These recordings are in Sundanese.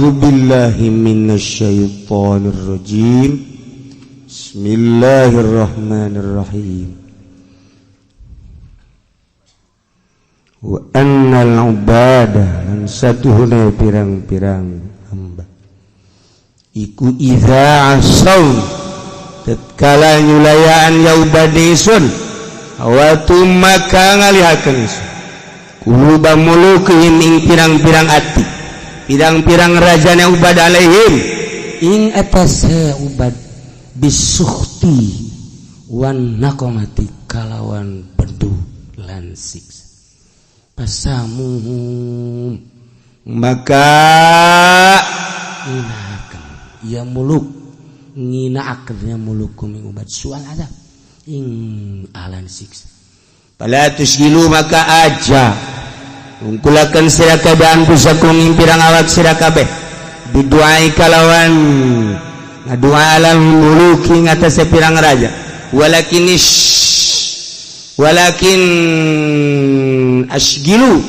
A'udzu billahi minasyaitonir rajim. Bismillahirrahmanirrahim. Wa annal ubadah lan satuhuna pirang-pirang hamba iku idza asaw tatkala nyulayaan ya ubadisun awatu maka ngalihakeun isun quluba mulukihim ing pirang-pirang ati pirang-pirang rajana ubad alaihim ing atas ubad bisuhti wan naqamati kalawan bendu lan siksa pasamuhum maka nginakan ya muluk nginaakeun ya mulukum ing ubad sual azab ing alan siksa fala tusgilu maka aja ungkulakan sira kabeh anfusakum ing pirang awak sira kabeh biduai kalawan ngadua alal muluki ngatasé pirang raja walakin walakin asgilu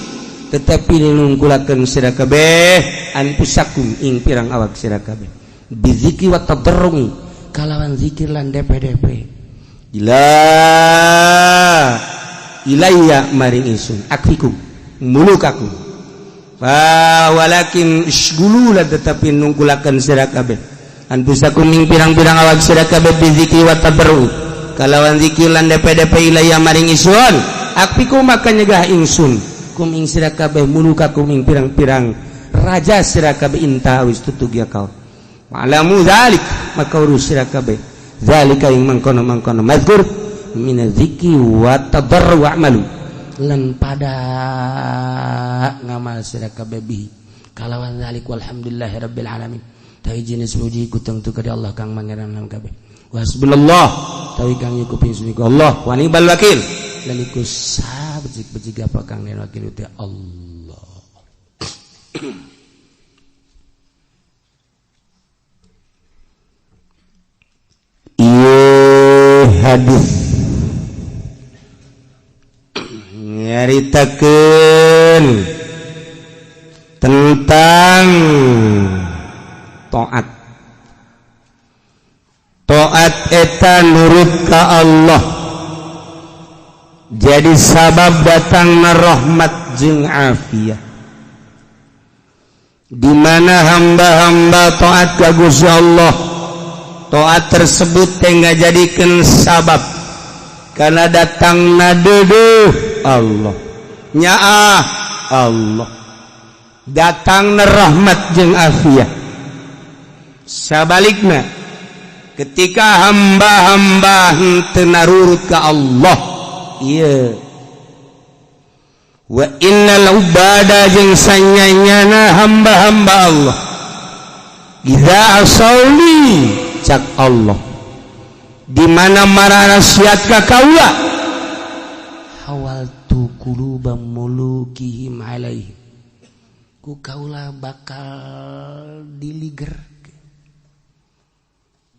tetapi nungkulakeun sira kabeh anfusakum ing pirang awak sira kabeh bizikri wa tadarrumi kalawan zikir lan DPDP ila ilayya maring ingsun akfikum mulukakum fa walakin isgulu lan tetapi nungkulakeun sira kabeh anfusakum ing pirang-pirang awak sira kabeh bizikri wa tadarrumi kalawan zikir lan DPDP ilayya maring ingsun akfikum maka nyegah ingsun kum ing sira kabeh mulukakum ing pirang-pirang raja sira kabeh inta wis tutug ya kau wa'lamu dzalik maka urus sira kabeh zalika ing mangkono-mangkono mazkur minaz zikri wa tadarru wa'malu lan pada ngamal sira kabeh bihi kalawan zalik walhamdulillahirabbil alamin. Tawi jenis puji ku tangtu ka Allah kang mangeran alam kabeh. Wa hasbunallah tawi kang nyukupi ingsun iku Allah wa ni'mal wakil lan iku sabecik-becik apa kang den wakil teh Allah. Ieu hadis nyaritakeun tentang taat. Taat eta nurut ka Allah jadi sabab datangna rahmat jeung afiah. Di mana hamba-hamba taat ka Gusti Allah, taat tersebut teh ngajadikeun sabab karena datangna deudeuh Allah, nyaah Allah, datangna rahmat jeung afiah. Sabalikna ketika hamba-hamba henteu narurut ka Allah, ieu wa innal ubada jeung sanyanyana hamba-hamba Allah idza asauli cak Allah di mana marasiat ka kaula hawaltu quluba mulukihim alaihim ku kaula bakal diliger,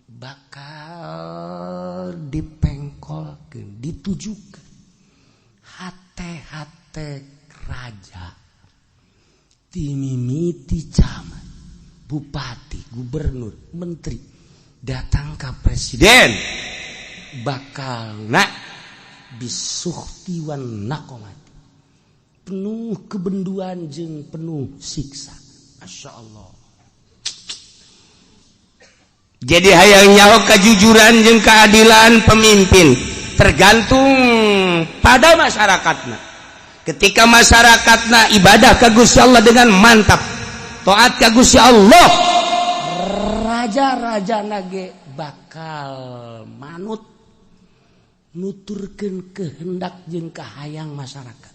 bakal dipengkolkeun, ditujukeun hate-hate raja timimiti camat, bupati, gubernur, menteri datang ke presiden bakal nak bisuhti wan naqamati penuh kebenduan jeung penuh siksa. Masya Allah. Jadi hayang nyaho kejujuran jeung keadilan pemimpin tergantung pada masyarakatna. Ketika masyarakatna ibadah ka Gusti Allah dengan mantap, taat ka Gusti Allah, raja-raja nage bakal manut nuturkeun kehendak jeung kahayang masyarakat.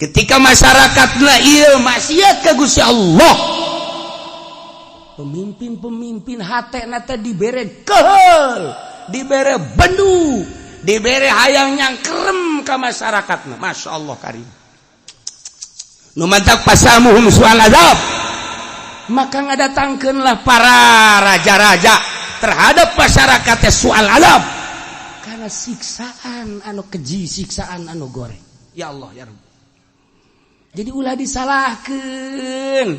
Ketika masyarakatna ieu maksiat ka Gusti Allah, pemimpin-pemimpin hatena teh dibere kehel, dibere bendu, dibere hayang nyangkerem ka masyarakatna. Masya Allah karim. Nu mantak pasamuhum sual azab, maka ngadatangkeunlah para raja-raja terhadap masyarakatnya soal azab karena siksaan anu keji, siksaan anu goreng. Ya Allah ya Rabb. Jadi ulah disalahkan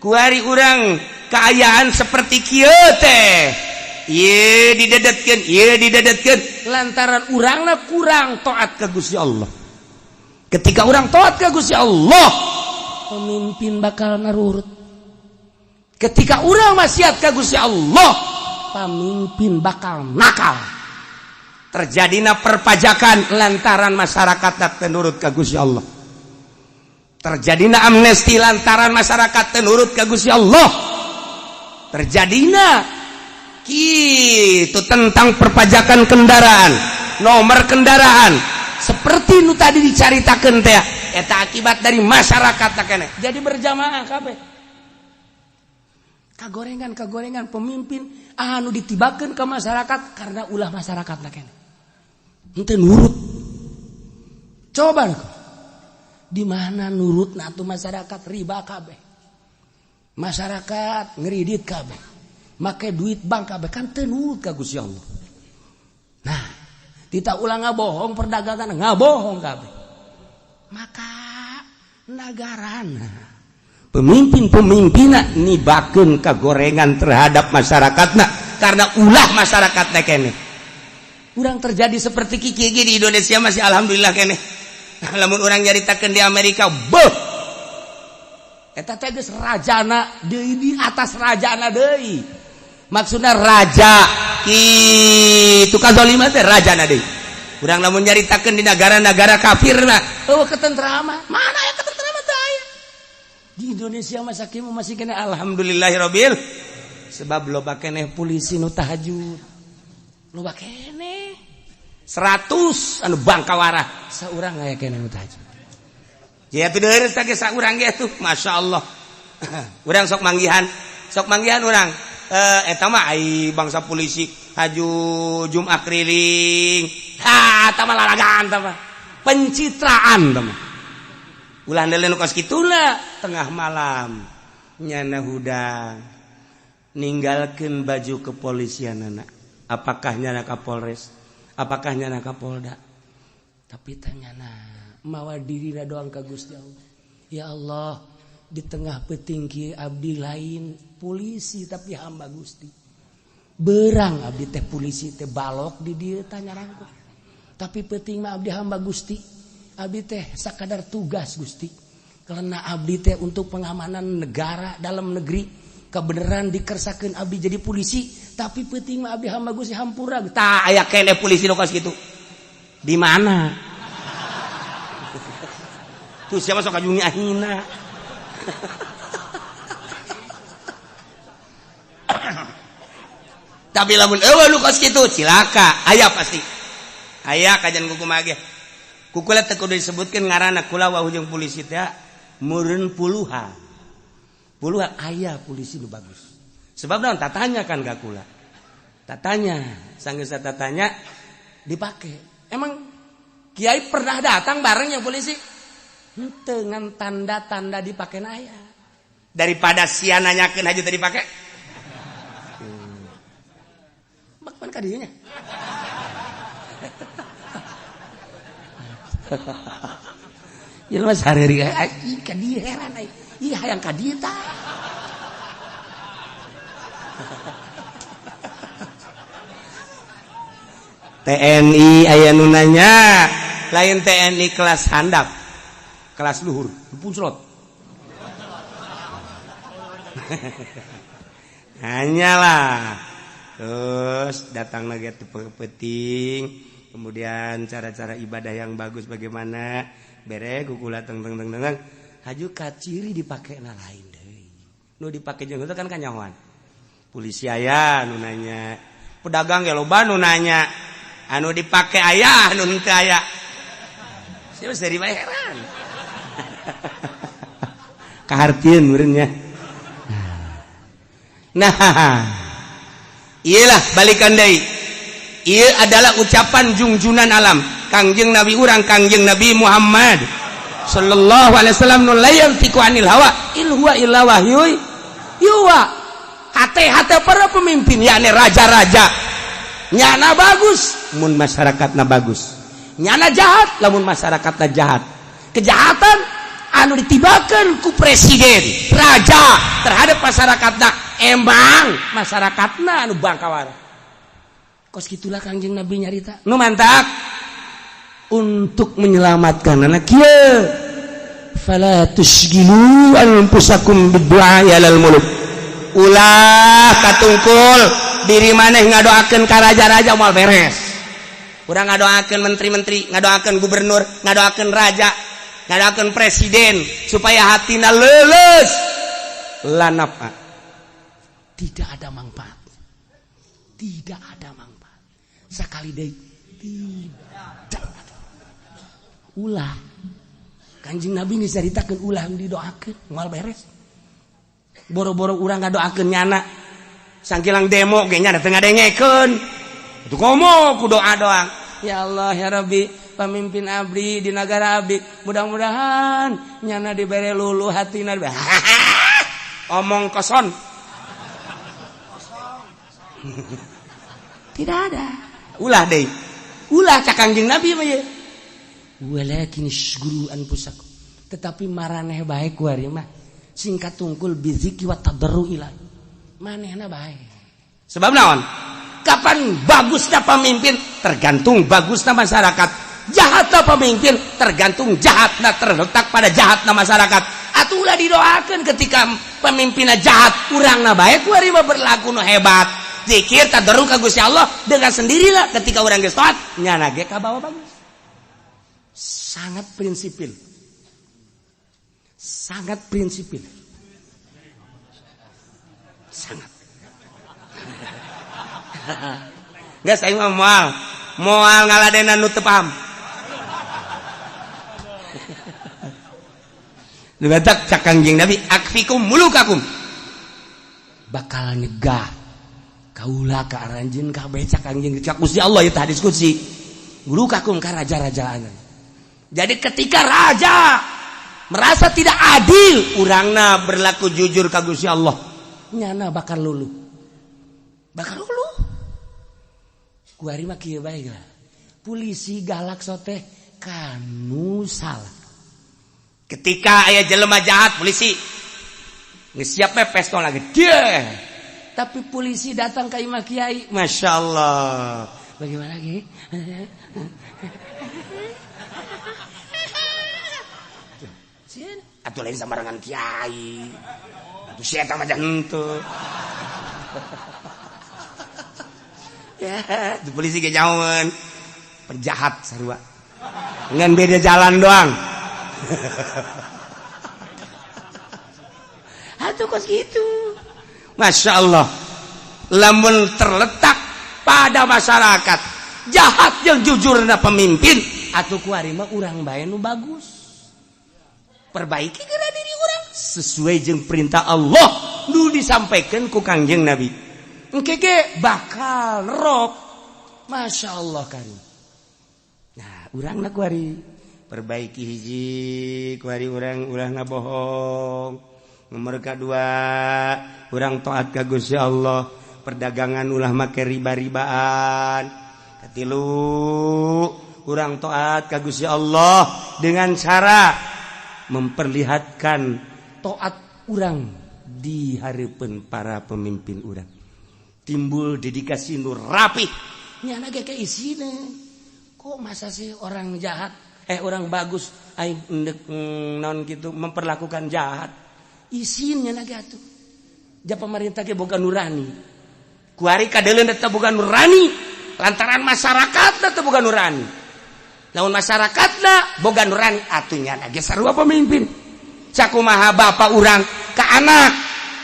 Kuari urang keayaan seperti kieu teh, ieu didedetkeun, ieu didedetkeun lantaran urangna kurang taat ka Gusti Allah. Ketika urang taat ka Gusti Allah, pemimpin bakal narurut. Ketika urang maksiat ka Gusti Allah, pemimpin bakal nakal. Terjadina perpajakan lantaran masyarakat tak nurut ka Gusti Allah. Terjadina amnesti lantaran masyarakat teu nurut ka Gusti Allah. Terjadina gitu tentang perpajakan kendaraan, nomor kendaraan seperti nu tadi dicaritakeun teh, eta akibat dari masyarakat keneh. Jadi berjamaah kabeh kagorengan kagorengan pemimpin anu ditibakeun ke masyarakat karena ulah masyarakat keneh henteu nurut. Coba di mana nurut atuh masyarakat? Riba kabeh, masyarakat ngeridit kabeh, make duit bank kabeh, kan teu nurut ka Gusti Allah. Nah, tidak ulang ngabohong, perdagangan ngabohong kabeh. Maka nagarana pemimpin-pemimpinna nibakeun kagorengan terhadap masyarakatna karena ulah masyarakat keneh. Urang terjadi seperti kiki di Indonesia masih alhamdulillah keneh. Lamun urang nyaritakeun di Amerika, beuh, eta teh geus rajana deui, di atas rajana deui. Maksudna raja kitu kazaliman teh rajana deui. Urang lamun nyaritakeun di negara-negara kafir mah, oh, ketentraman mana ya? Ketentraman teh aya. Di Indonesia masa kieu masih keneh alhamdulillahirabbil, sebab loba keneh polisi nu tahajud, loba keneh 100 anu bangkawara, saurang aya keneh nu tahajud. Ya tuh deres ge saurang ge tuh, Masya Allah. Urang sok manggihan urang eta mah ai bangsa polisi haju Jumat keliling. Ha, eta mah lalagan, eta mah pencitraan, eta mah ulah nu kos kituna. Tengah malam nyana hudang ninggalkeun baju kepolisian anak, apakah nyana Kapolres, apakah nyana Kapolda, tapi tanyana mawa diri doang ka Gusti Allah. Ya Allah, di tengah peuting kieu abdi lain polisi tapi hamba Gusti. Berang abdi teh polisi teh balok di dieu tanya rangkut, tapi peuting mah abdi hamba Gusti. Abdi teh sakadar tugas Gusti, karena abdi teh untuk pengamanan negara dalam negeri, kebenaran dikersakeun abdi jadi polisi, tapi peuting mah abdi hamba Gusti, hampura. Tah, aya keneh polisi nu kos kitu. Di mana tuh? Siapa sok kajungi ahina? Tapi lamun euweuh nu kos kitu, cilaka. Aya, pasti aya kajian kuku mage. Kukula teu kudu disebutkeun ngaranna, kula wau jeung polisi teh meureun puluhan puluhan. Aya polisi nu bagus, sebab naon? Tatanya kan ka kula, tatanya sanggeus tatanya dipake. Emang kiai pernah datang bareng yang polisi? Henteu, ngan tanda-tanda dipake aya. Daripada sia nanyakeun aja tadi dipake. Bak pan ka dieu nya. Jelema sareri ih ka dieu, heran ai. Ih, hayang ka dieu tah. TNI aya nu nanya, lain TNI kelas handap, kelas luhur, puncrot. Hanyalah terus datang lagi peuting, kemudian cara-cara ibadah yang bagus bagaimana, bere kukula teng teng teng teng, haju kaciri dipake na lain deui. Nu dipake jeung itu kan kanyahoan. Polisi aya nu nanya, pedagang ge loba nu nanya, anu dipake aya, anu henteu aya. Siapa dari bae heran. Kahartieun meureun nya. Nah, iyalah balikan deui. Ieu adalah ucapan jungjunan alam Kangjeng Nabi urang, Kangjeng Nabi Muhammad sallallahu alaihi wasallam, nu la yantiqu anil hawa in huwa illa wahyu yuha. Hate-hate para pemimpin, yakni raja-raja, nyana bagus mun masyarakatna bagus, nyana jahat lamun masyarakatna jahat. Kejahatan Anu ditibakan ku presiden, raja terhadap masyarakatna, emang masyarakatna anu bangkawara. Kos gitulah Kangjeng Nabi nyarita. Nu mantak untuk menyelamatkan anak kieu, fala tusyghilu anfusakum biddu'a alal muluk. Ulah katungkul diri maneh ngadoakeun ka raja-raja, moal beres. Urang ngadoakeun menteri-menteri, ngadoakeun gubernur, ngadoakeun raja, ngadoakeun presiden supaya hatina leuleus, lanapa tidak ada manfaat, tidak ada manfaat sekali deui, tidak ada. Ulah, Kanjeng Nabi diceritakan, ulah didoakeun, moal beres. Boro-boro urang ngadoakeun nyana, sangkilang demo ge nya teu ngadengekeun. Itu komo ku doa doang, "Ya Allah, ya Rabbi, pemimpin abdi di negara abdi, mudah-mudahan nyana dibere luluh hatina." Omong kosong, tidak ada. Ulah deh, ulah, cak Kangjeng Nabi mah ye, walakin syghulu anfusakum, tetapi maraneh bae kuari mah singkat tungkul bizikri wa tadarru ila manehna bae. Sebab naon? Kapan bagusnya pemimpin tergantung bagusnya masyarakat, jahatnya pemimpin tergantung jahatnya, terletak pada jahatnya masyarakat. Atulah didoakan ketika pemimpinnya jahat, urangna bae kuari mah berlaku nu hebat, zikir, tadarru ka Gusti Allah, dengan sendirilah ketika urang geus taat, nyana ge kabawa bagus. Sangat prinsipil, sangat prinsipil, sangat. Nggak, saya mah moal moal ngaladenan nu teu paham. Dibatak cak Kangjeng Nabi, akfikum mulukakum, bakal nyegah kaula ka aranjeun kabeh, cak Kangjeng, cak Gusti Allah ieu hadis qudsi, mulukakum, ka raja-rajaan. Jadi ketika raja merasa tidak adil, urangna berlaku jujur ka Gusti Allah, nyana bakal luluh, bakal luluh. Kuari mah kieu bae lah, polisi galak sote kanu salah. Ketika aya jelema jahat, polisi geus siap pestol lagi dia, tapi polisi datang ke imah kiai, "Masya Allah, bagaimana lagi?" Atuh lain sembarangan kiai atuh, si eta mah henteu. Ya, di polisi ge nyahoeun penjahat sarua, ngan beda jalan doang. Atuh kos gitu. Masya Allah, lamun terletak pada masyarakat jahat yang jujurna pemimpin, atuh kuari mah urang bae nu bagus, perbaiki geura diri urang sesuai jeung perintah Allah nu disampaikan ku Kangjeng Nabi, engke ge bakal rob. Masya Allah karim. Nah, urang na kuari perbaiki hiji, kuari urang ulah ngabohong. Nomor kedua, urang taat ka Gusti Allah, perdagangan ulah make riba-ribaan. Katilu, urang taat ka Gusti Allah dengan cara memperlihatkan taat urang di hareupeun para pemimpin urang, timbul dedikasi nu rapih. Nyana ge isine, kok masa sih orang jahat, orang bagus aing endek non gitu memperlakukan jahat, isinnya lagi atuh. Ja pemerintah ge boga nurani, kuari kadeuleun eta boga nurani lantaran masyarakat teh boga nurani. Lamun masyarakatna boga nurani, atuh nya ge sarua pemimpin. Sakumaha bapak urang ka anak,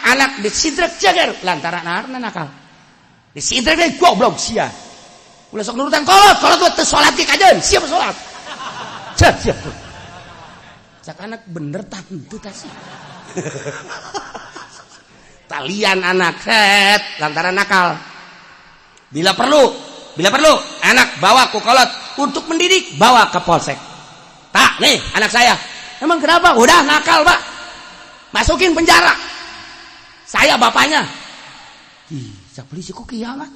anak disidrek jagar lantaran anakna nakal, disidrek deui, "Goblok sia, ulah sok nurutan kolot, kolot teu salat ge kajeun, siap salat." Siap, siap. Cak anak, "Bener tah henteu tah sih?" Talian anak set lantaran nakal. Bila perlu, bila perlu anak bawa ku kolot untuk mendidik, bawa ke polsek. "Tak, nih anak saya." "Emang kenapa?" "Udah nakal, Pak. Masukin penjara. Saya bapaknya." Ih, cak polisi, kok kiamat.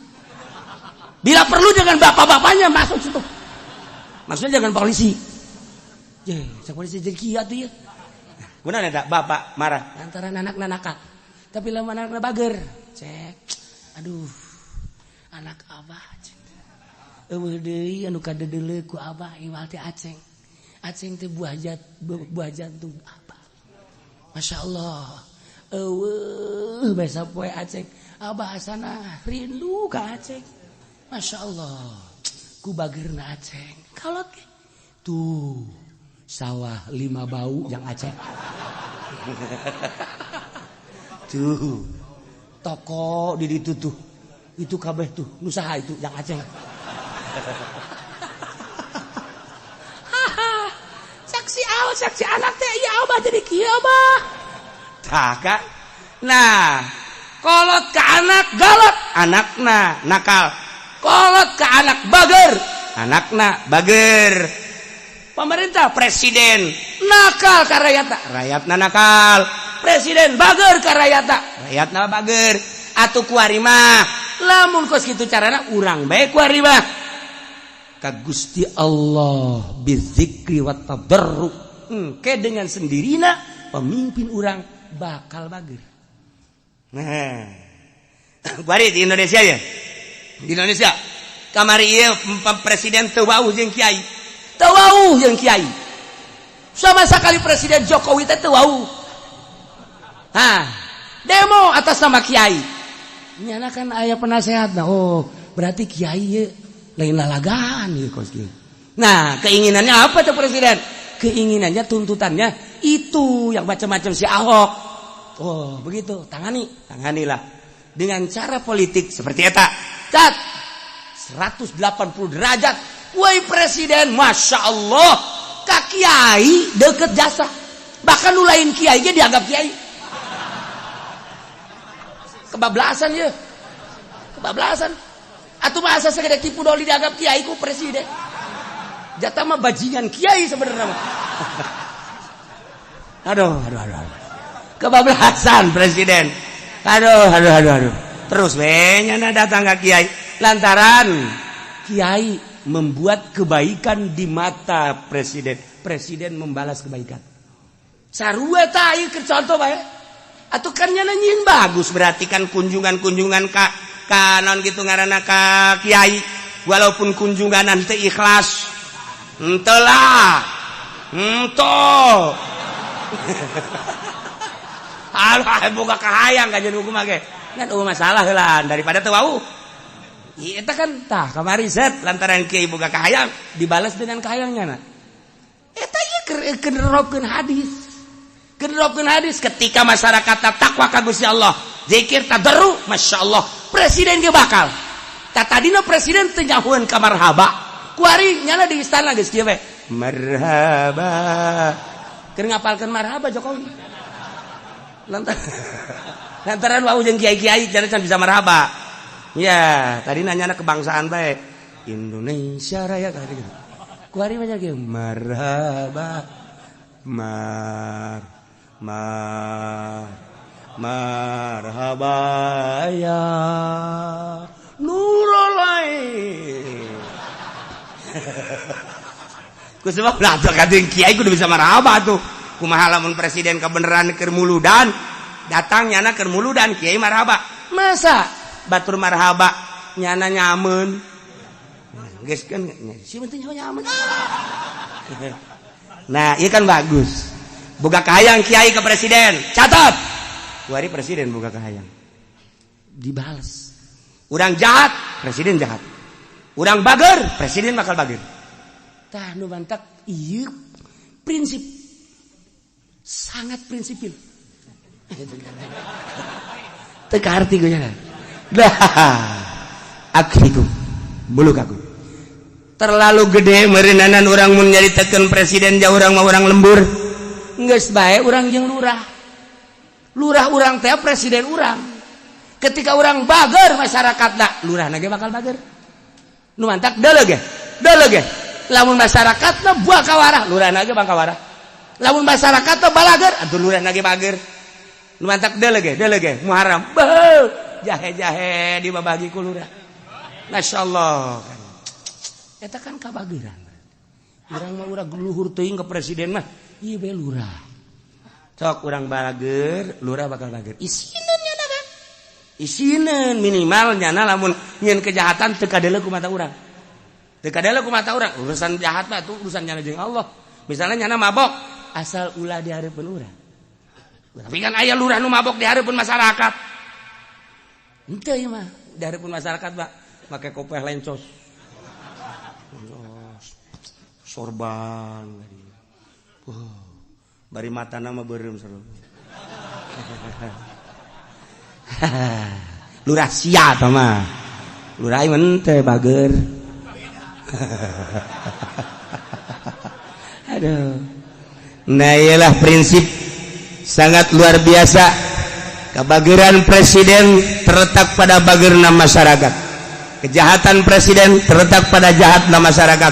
Bila perlu dengan bapak-bapaknya masuk situ. Maksudnya jangan polisi. Ya, cak polisi jadi kia tuh ya. Kunaon eta bapak marah lantaran anakna nakal. Tapi lamun anakna bager, cek. Aduh, anak abah eueuh deui anu kadedeuleu ku abah iwal teh Aceng. Aceng teh buah buah jantung abah. Masya Allah. Eueuh basa poe Aceng. Abah asana rindu ka Aceng. Masya Allah. Ku bagerna Aceng. Kalot ge. Tuh sawah 5 bau yang Aceng. Tuh toko di ditu tuh. Itu kabeh tuh nu saha itu yang Aceng. Saksi aw, saksi anak teh ya abah jadi kieu abah. Tah kan. Nah, kolot ke anak galak, anakna nakal. Kolot ke anak bager, anakna bager. Pemerintah presiden nakal ka rakyatna, rakyatna nakal. Presiden bager ka rakyatna, rakyatna bager. Atuh kuari mah lamun kos kitu carana urang bae kuari mah. Ka Gusti Allah bizikri wat tadarru. Engke dengan sendirina pemimpin urang bakal bager. Nah, kuari di Indonesia ya. Di Indonesia kamari ieu presiden teu wauh jeung kiai. Teu wauh jeung kiai. Sama sekali Presiden Jokowi teh teu wauh. Hah, demo atas nama kiai. Nyana kan aya penasehatna. Oh, berarti kiai ieu lain lalagaan ieu kos kieu. Nah, keinginannya apa tuh presiden? Keinginannya, tuntutannya itu yang macam-macam si Ahok. Oh, begitu. Tangani, tanganilah. Dengan cara politik seperti eta. Cat 180 derajat. Woi presiden, Masya Allah. Ka kiai deket jasa. Bahkan nu lain kiai ge dianggap kiai. Kebablasan ya. Kebablasan. Atuh masa segede tipu doli dianggap kiai ku presiden. Jatah mah bajingan kiai sebenarnya mah. Aduh, aduh, aduh, aduh. Kebablasan presiden. Aduh, aduh, aduh, aduh. Terus we nyana datang ke kiai lantaran kiai membuat kebaikan di mata presiden. Presiden membalas kebaikan. Sarua tah ieu keur contoh bae. Atuh kan nyana nyieun bagus berarti kan kunjungan-kunjungan ka naon gitu ngaranna ka kiai walaupun kunjungan teu ikhlas. Henteu lah. Henteu. Alah boga kahayang kajian hukum ge. Ngan eueuh masalah heula daripada teu wau. Ieu eta kan tah kamari set lantaran kiai boga kahayang dibalas dengan kahayangnya na. Eta ieu keur nerapkeun hadis. Keur nerapkeun hadis ketika masyarakat takwa ka Gusti Allah, zikir tadarru, Masya Allah, presiden ge bakal. Tah tadina presiden teu nyahueun ka marhaba. Kuari nyana di istana geus kieu we. Marhaba. Keur ngapalkeun marhaba Jokowi. Lantaran wau jeung kiai-kiai jadi can bisa marhaba. Ya, tadi nanya kebangsaan bae. Indonesia Raya tadi gitu. Kuari mah kieu marhaba. Mar mar marhaba ya nurul ain. Ku sebab lah tuh kadang kiai kudu bisa marhaba tuh. Kumaha lamun presiden kebenaran keur muludan datang nyana keur muludan kiai marhaba. Masa batur marhaba nyana nyamen. Geus kan si penting nyamen. Nah, ieu kan bagus. Boga kahayang kiai ke presiden. Catat. Kuari presiden boga kahayang. Dibales. Urang jahat, presiden jahat. Urang bager, presiden bakal bager. Tah nu mantak ieu prinsip sangat prinsipil. Teu kaarti gue nya. Dah. Akhikum buluk aku. Terlalu gede meureunanan urang mun nyaritakeun presiden jauh urang mah urang lembur. Geus bae urang jeung lurah. Lurah urang teh presiden urang. Ketika urang bager masyarakatna, lurahna ge bakal bager. Nu mantak deuleu ge. Deuleu ge. Lamun masyarakatna buah kawarah, lurahna ge bakal kawarah. Lamun masyarakatna balager, atuh lurahna ge bager. Nu mantak deuleu ge, deuleu ge Muharram. Beuh, jahe-jahe dibabagi ku lurah. Masyaallah. Eta kan kabageran. Urang mah urang luhur teuing ke presiden mah, ieu bae lurah. Sok urang balager, lurah bakal bager. Isineun nyana kan? Isineun minimal nyana lamun nyieun kejahatan teu kadeuleu ku mata urang. Teu kadeuleu ku mata urang. Urusan jahat mah itu urusan nyana jeung Allah. Misalnya nyana mabok, asal ulah di hareupeun urang. Tapi kan aya lurah nu mabok di hareupeun masyarakat. Henteu ieu mah, di hareupeun masyarakat, Pak. Make kopeh lencos. Sorban. Bari matana mah beureum seru. Lurah sia tah mah. Lurah ieu teh bager. Aduh. Nah, iyalah prinsip sangat luar biasa. Kebageran presiden terletak pada bagerna masyarakat. Kejahatan presiden terletak pada jahatna masyarakat.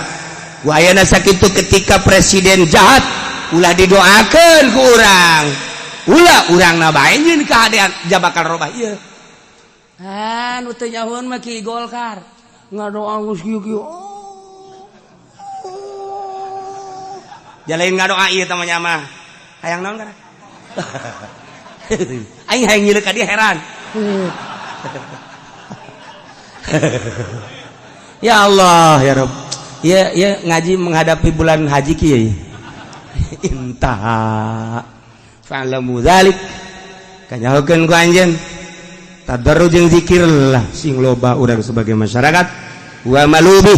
Ku ayana sakitu ketika presiden jahat ulah didoakan ku urang. Ulah urang na bae nyeun kahadean ja bakal robah ieu. Ah, nu teu nyahoeun mah ki Golkar. Ngadoa geus kieu-kieu. Oh. Jalain ngadoa ieu teh mah mah. Hayang naon kana? Aing hayang nyileuk ka dia heran. Ya Allah ya Rabb. Ya ya ngaji menghadapi bulan haji kieu. Intaha. Fa'lamu dzalik. Kanyahokeun ku anjeun. Tadarru jeung zikir lah sing loba urang sebagai masyarakat. Wa malubi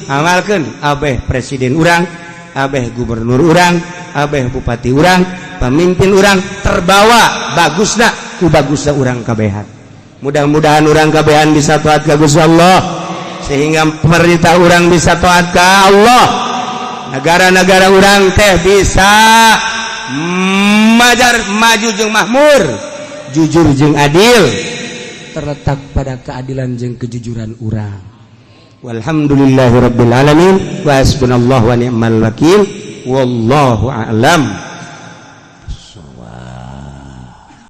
amalkeun abeh presiden urang, abeh gubernur urang, abeh bupati urang, pemimpin urang terbawa bagusna ku bagusna urang kabehan. Mudah-mudahan urang kabehan bisa taat ka Gusti Allah sehingga pemerintah urang bisa taat ka Allah, negara-negara urang teh bisa majar maju jeung makmur, jujur jeung adil, terletak pada keadilan jeung kejujuran urang. Walhamdulillahirabbil alamin wa hasbunallahu wa ni'mal wakil wallahu a'lam.